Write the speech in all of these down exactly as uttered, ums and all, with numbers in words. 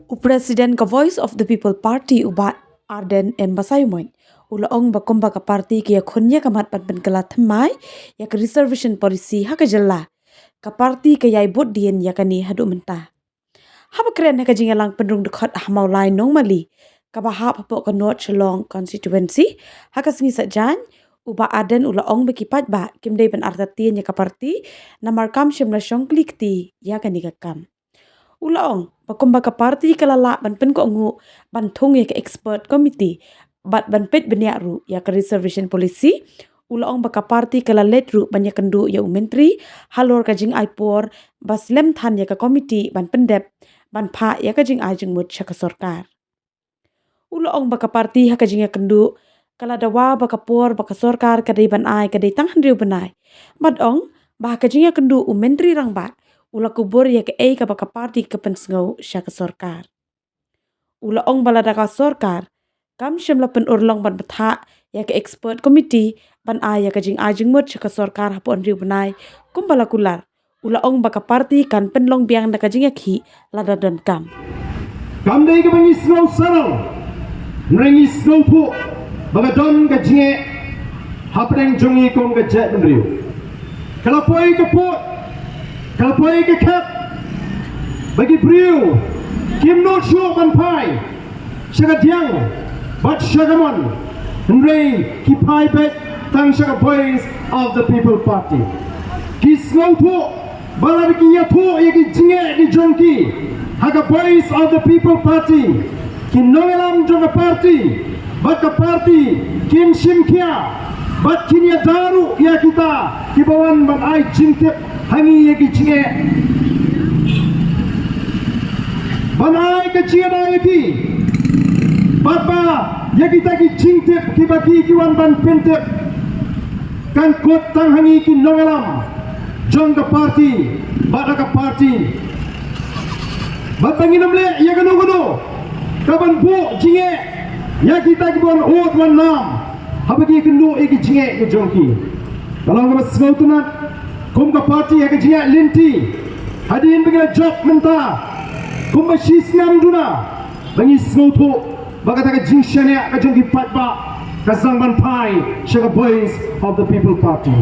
U President ka Voice of the People Party, u Bah Ardent M Basaiawmoit, u la ong ba kumba ka party ka ïakhun ïa ka mat ban pynkylla thymmai ïa ka reservation policy ha ka jylla, ka party ka ïai bud dien ïa kane haduh mynta. Haba kren ha ka jingïalang pynrung dkhot ha Mawlai Nongmali, kaba hap hapoh ka North Shillong Constituency, ha ka sngi Saitjaiñ, u Bah Ardent u la ong ba ki paidbah kim dei ban artatien ïa ka party, namar kam shym la shong kli kti ïa kane ka kam. U la ong ba kumba ka party ka la lah ban pynkohnguh ban thung ïa ka expert committee bad ban peit bniah ruh ïa ka reservation policy, u la ong ba ka party ka la leit ruh ban ïakynduh ïa u myntri halor ka jingai por ba slem than ïa ka committee ban pyndep ban phah ïa ka jingai jingmut sha ka sorkar. U la ong ba ka party ha ka jingïakynduh ka la dawa ba ka por ba ka sorkar ka dei ban ai ka dei tang hynriew bnai. Bad ong ba ha ka jingïakynduh u Myntri Rangbah u la kubur ïa kaei kaba ka party ka pynsngew sha ka sorkar. U la ong ba lada ka sorkar kam shym la pynurlong ban bthah ïa ka expert committee ban ai ïa ka jingai jingmut sha ka sorkar hapoh hynriew bnai kumba la kular, u la ong ba ka party kan pynlong biang da ka jingïakhih lada donkam. Kam dei kaba ngi sngew sarong, hynrei ngi sngewthuh ba ka don ka jingeh hapdeng jong ngi kum ka jaitbynriew. Ka la poi ka pud, ka la poi ka khep ba ki briew kim nud shuh ban phai sha ka diang bad sha ka mon, hynrei ki phai beit tang sha ka Voice of the People Party. Ki sngewthuh ba lada ki ïathuh ïa ki jingeh ki jong ki ha ka Voice of the People Party, ki nongïalam jong ka party bad ka party kin shim khia bad kin ïada ruh ïa kita kiba wan ban ai jingtip ha ngi ïa ki jingeh, ban ai ka jingïada ïa ki, bad ba ïa kita ki jingtip kiba ki ki wan ban pyntip kan kut tang ha ngi ki nongïalam jong ka party bad ha ka party. Bad ba ngin ym leh ïa kano kano kaban buh jingeh ïa kita kiba wan ud wan nam haba ki ïakynduh ïa ki jingeh ki jong ki. Ka long kaba sngewtynnat kum ka party ha ka jingïaid lynti hadien ba ngi la jop mynta kumba shi snem duna ba ngi sngewthuh ba kata ka jingshaniah ka jong ki paidbah ka sdang ban phai sha ka Voice of the People Party.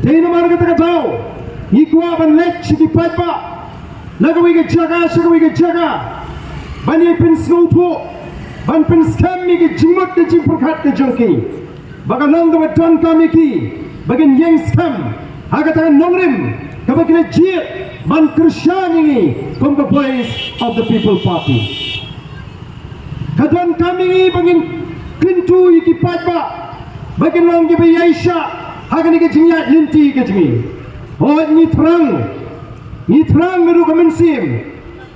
Dei namar kata ka daw ngi kwah ban leit sha ki paidbah na kawei ka jaka sha kawei ka jaka ban ïa pynsngewthuh, ban pynskhem ïa ka jingmut ka jingpyrkhat ka jong ki, ba ka long kaba donkam ïa ki ba kin ïeng skhem ha kata ka nongrim kaba ki la jied ban kyrshan ïa ngi kum ka Voice of the People Party. Ka donkam ïa ngi ba ngin kyntu ïa ki paidbah ba kin long kiba ïaishah ha kane ka jingïaid lynti ka jong ngi. Hooid, ngi thrang, ngi thrang naduh ka mynsiem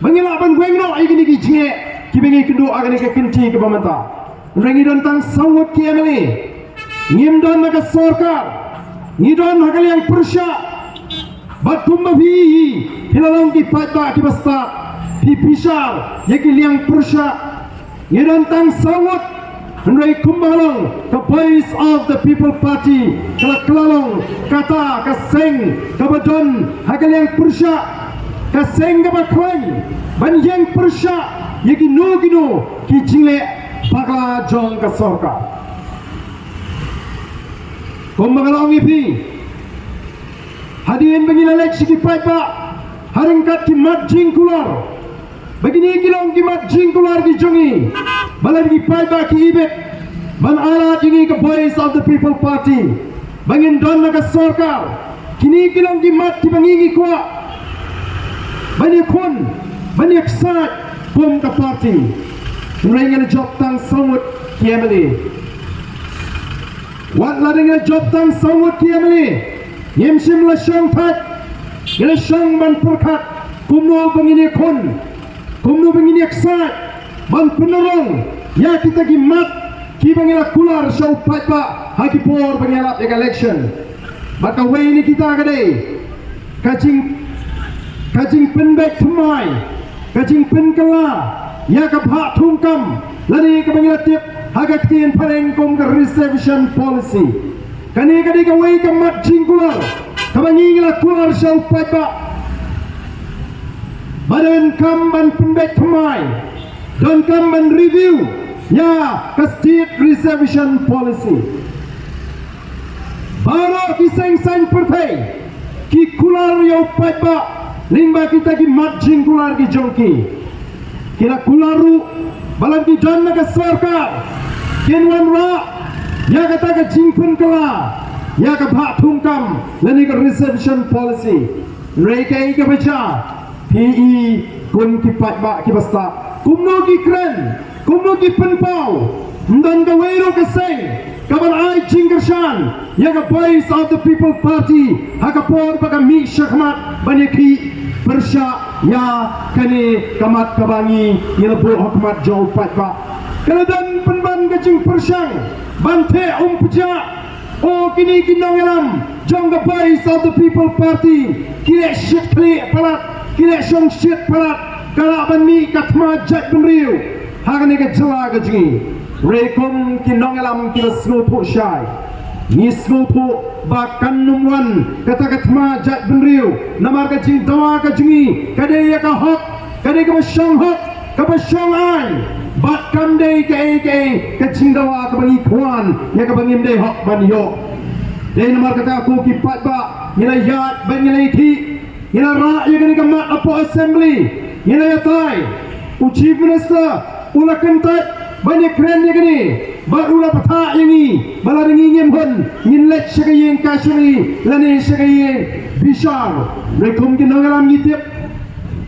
ba ngi lah ban weng noh ïa kine ki jingeh kiba ngi kynduh ha kane ka kynti kaba mynta. Hynrei ngi don tang saw ngut ki M L A, ngim don ha ka sorkar, ngi don ha ka liang pyrshah. Bad kumba phi hi, phi la long ki paidbah kiba stad, phi bishar ïa ki liang pyrshah. Ngi don tang saw ngut, hynrei kumba long ka Voice of the People Party ka la kylla long kata ka seng kaba don ha ka liang pyrshah, ka seng kaba khlaiñ ban ïeng pyrshah ïa kino kino ki jingleh bakla jong ka sorkar. Kumba nga la ong ïa phi, hadien ba ngi la leit sha ki paidbah ha ryngkat ki mat jingkular, ba kine ki long ki mat jingkular ki jong ngi, ba lada ki paidbah ki ibit ban ailad ïa ngi ka Voice of the People Party, ba ngin don ha ka sorkar, kine ki long ki mat kiba ngi ngi kwah ban ïakhun, ban ïaksaid kum ka party. Hynrei ngi la jop tang saw ngut ki M L A. Wat lada ngi la jop tang saw ngut ki M L A, ngim shym la shong thait, ngi la shong ban pyrkhat kumno ba ngin ïakhun, kumno ba ngin ïaksaid ban pynurlong ïa kita ki mat kiba ngi la kular sha u paidbah ha ki por ba ngi ïalap ïa ka election. Bad kawei na kita ka dei ka jing, ka jingpynbeit thymmai, ka jingpynkylla ïa ka bhah thungkam lane kaba ngi la tip ha ka ktien phareng kum ka reservation policy. Kane ka dei kawei ka mat jingkular kaba ngi ngi la kular sha u paidbah. Ba donkam ban pynbeit thymmai, donkam ban review ïa ka State Reservation Policy. Baroh ki seng saiñ pyrthei ki kular ïa u paidbah lyngba kita ki mat jingkular ki jong ki. Ki la kular ruh ba lada ki don na ka sorkar, kin wanrah ïa kata ka jingpynkylla ïa ka bhah thungkam lane ka Reservation Policy. Hynrei kaei kaba jia, phi i kum ki paidbah kiba stad, kumno ki kren, kumno ki pynpaw. Ym don kawei ruh ka seng kaban ai jingkyrshan ïa ka Voice of the People Party ha ka por ba ka mih shakhmat ban ïakhih pyrshah ïa kane ka mat kaba ngi, ngi la buh ha khmat jong u paidbah. Ka la don pynban ka jingpyrshang ban theh umpjah. O kine ki nongïalam jong ka Voice of the People Party, ki leh shit khlieh palat, ki leh shong shit palat, ka lah ban mih ka thma jaitbynriew ha kane ka jylla ka jong ngi. Hynrei kum ki nongïalam kiba sngewthuh shai, ngi sngewthuh ba kan ym wan kata ka thma jaitbynriew, namar ka jingdawa ka jong ngi ka dei ïa ka hok, ka dei kaba shong hok, kaba shong aiñ, bad kam dei kaei kaei ka jingdawa kaba ngi kwah ïa kaba ngim dei hok ban ïoh. Dei namar kata ko ki paidbah, ngi la ïaid bad ngi la ïakhih, ngi la rah ïa kane ka mat hapoh Assembly, ngi la ïatai. U Chief Minister u la kyntait ban ïakren ïa kane, bad u la bthah ïa ngi ba lada ngi ngim hun, ngin leit sha ka ïing kashari lane sha ka ïing bishar. Hynrei kum ki nongïalam ngi tip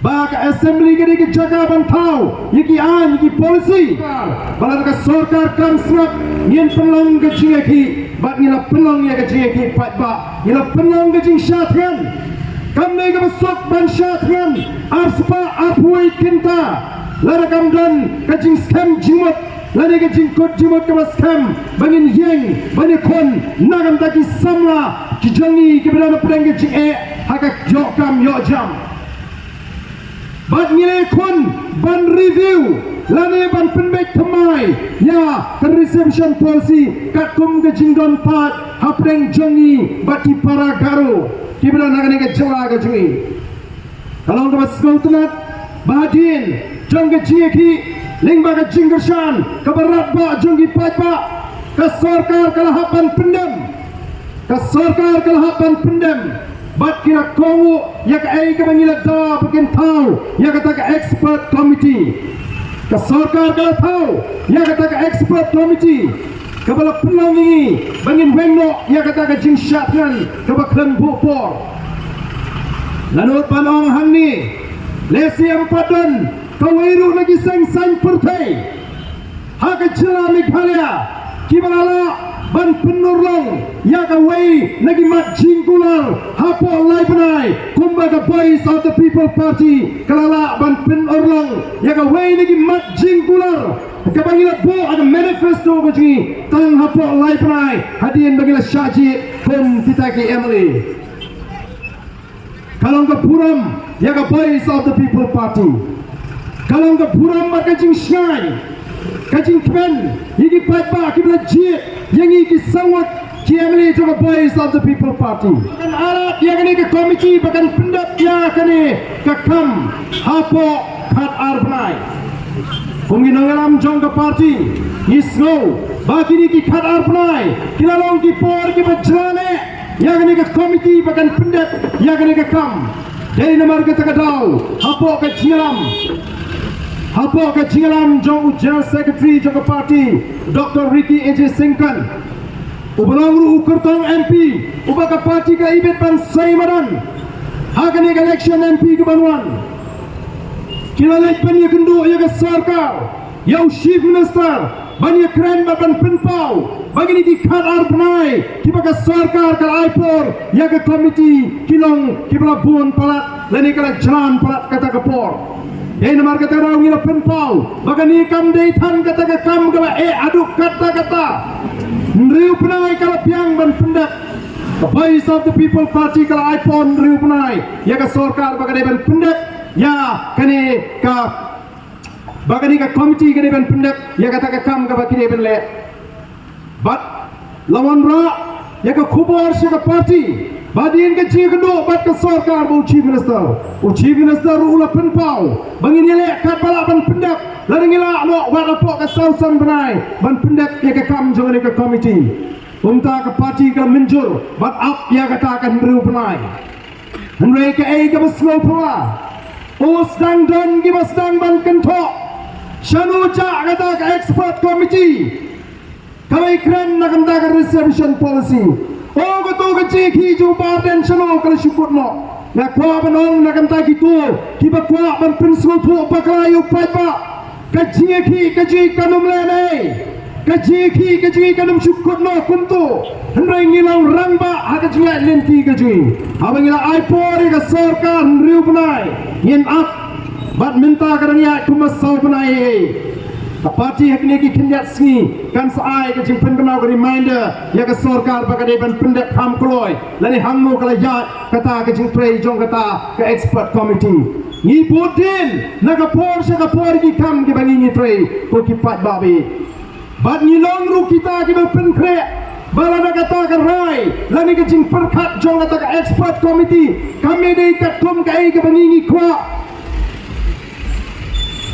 ba ka Assembly ka dei ka jaka ban thaw ïa ki aiñ, ïa ki policy. Ba lada ka sorkar kam sngap, ngin pynlong ka jingïakhih, bad ngi la pynlong ïa ka jingïakhih paidbah, ngi la pynlong ka jingshah thngan. Kam dei kaba suk ban shah thngan arspah arphew wei kynta lada kam don ka jingskhem jingmut lane ka jingkut jingmut kaba skhem ba ngin ïeng ban ïakhun na ka bynta ki samla ki jong ngi kiba don hapdeng ka jingeh ha ka ïoh kam ïoh jam. Bad ngi la ïakhun ban review lane ban pynbeit thymmai ïa ka Reservation Policy katkum ka jingdon paid hapdeng jong ngi bad ki para Garo kiba don ha kane ka jylla ka jong ngi. Ka long kaba sngewtynnat ba hadien jong ka jingïakhih lyngba ka jingkyrshan kaba radbah jong ki paidbah, ka sorkar ka la hap ban pyndem. Ka sorkar ka la hap ban pyndem bad ki la kohnguh ïa kaei kaba ngi la dawa ba kin thaw ïa kata ka expert committee. Ka sorkar ka la thaw ïa kata ka expert committee kaba la pynlong ïa ngi ba ngin weng noh ïa kata ka jingshah thngan kaba khlem buh por. Nga nud ban ong hangne, lehse ym pat don kawei ruh na ki seng saiñ pyrthei ha ka jylla Meghalaya kiba la lah ban pynurlong ïa kawei na ki mat jingkular hapoh lai bnai kumba ka Voice of the People Party ka la lah ban pynurlong ïa kawei na ki mat jingkular kaba ngi la buh ha ka manifesto ka jong ngi tang hapoh lai bnai hadien ba ngi la shah jied kum kita ki M L A. Ka long ka burom ïa ka Voice of the People Party. Ka long ka burom bad ka jingshngaiñ, ka jingkmen ïa ki paidbah kiba la jied ïa ngi ki saw ngut ki M L A jong ka Voice of the People Party. Kan arat ïa kane ka committee ba kan pyndep ïa kane ka kam hapoh khatar bnai. Kum ki nongïalam jong ka party, ngi sngew ba kine ki khatar bnai ki la long ki por kiba jlan eh ïa kane ka committee ba kan pyndep ïa kane ka kam. Dei namar kata ka daw hapoh ka jingïalam, hapoh ka jingïalam jong u General Secretary jong ka party, Doctor Ricky A J Syngkon, uba long ruh u kyrtong M P uba ka party ka ibit ban sei madan ha kane ka election M P kaban wan, ki la leit ban ïakynduh ïa ka sorkar, ïa u Chief Minister, ban ïakren bad ban pynpaw ba kine ki khatar bnai kiba ka sorkar ka la ai por ïa ka committee ki long kiba la bun palat lane ka la jlan palat kata ka por. Dei namar kata ka daw ngi la pynpaw ba kane kam dei than kata ka kam kaba eh haduh katta katta. Hynriew bnai ka la biang ban pyndep. Ka Voice of the People Party ka la ai por hynriew bnai ïa ka sorkar ba ka dei ban pyndep ïa kane ka, ba kane ka committee ka dei ban pyndep ïa kata ka kam kaba ki dei ban leh. Bad la wanrah ïa ka khubor sha ka party Ba dien ka jingkynduh bad ka sorkar bad u Chief Minister. U Chief Minister u la pynpaw ba ngin ïaleh katba lah ban pyndep, lada ngi lah noh wat hapoh ka saw san bnai ban pyndep ïa ka kam jong kane ka komiti. Kumta ka party ka mynjur bad ap ïa kata ka hynriew bnai. Hynrei kaei kaba sngewphylla, u sdang don kiba sdang ban kynthoh shano jah kata ka expert committee kaba ïakren na ka bynta ka reservation policy. O kato ka jingïakhih jong u Bah Ardent shano ka la shu kut noh. Nga kwah ban ong na ka bynta kito kiba kwah ban pynsngewthuh bakla ïa u paidbah, ka jingïakhih ka jong ngi kan ym leh ei. Ka jingïakhih ka jong ngi kan ym shu kut noh kumto. Hynrei ngi long rangbah ha ka jingïaid lynti ka jong ngi. Haba ngi la ai por ïa ka sorkar hynriew bnai, ngin ap bad mynta ka dang ïaid kumba saw bnai ei. Ka party ha kine ki khyndiat sngi kan sa ai ka jingpynbna ka reminder ïa ka sorkar ba ka dei ban pyndep kham kloi lane hangno ka la ïaid kata ka jingtrei jong kata ka expert committee. Ngi bud dien na ka por sha ka por ïa ki kam kiba ngi ngi trei ko ki paidbah. Bad ngi long ruh kita kiba pynkhreh ba lada kata ka rai lane ka jingpyrkhat jong kata ka expert committee kam dei katkum kaei kaba ngi ngi kwah,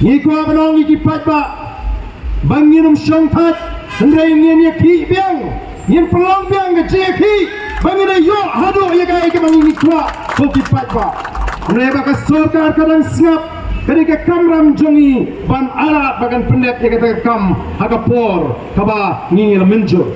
ngi kwah ban ong ïa ki paidbah ba ngin ym shongthait, hynrei ngin ïakhih biang, ngin pynlong biang ka jingïakhih ba ngin ïoh haduh ïa kaei kaba ngi ngi kwah ko ki paidbah. Hynrei ba ka sorkar ka dang sngap, ka dei ka kamram jong ngi ban ailad ba kan pyndep ïa kata ka kam ha ka por kaba ngi ngi la mynjur.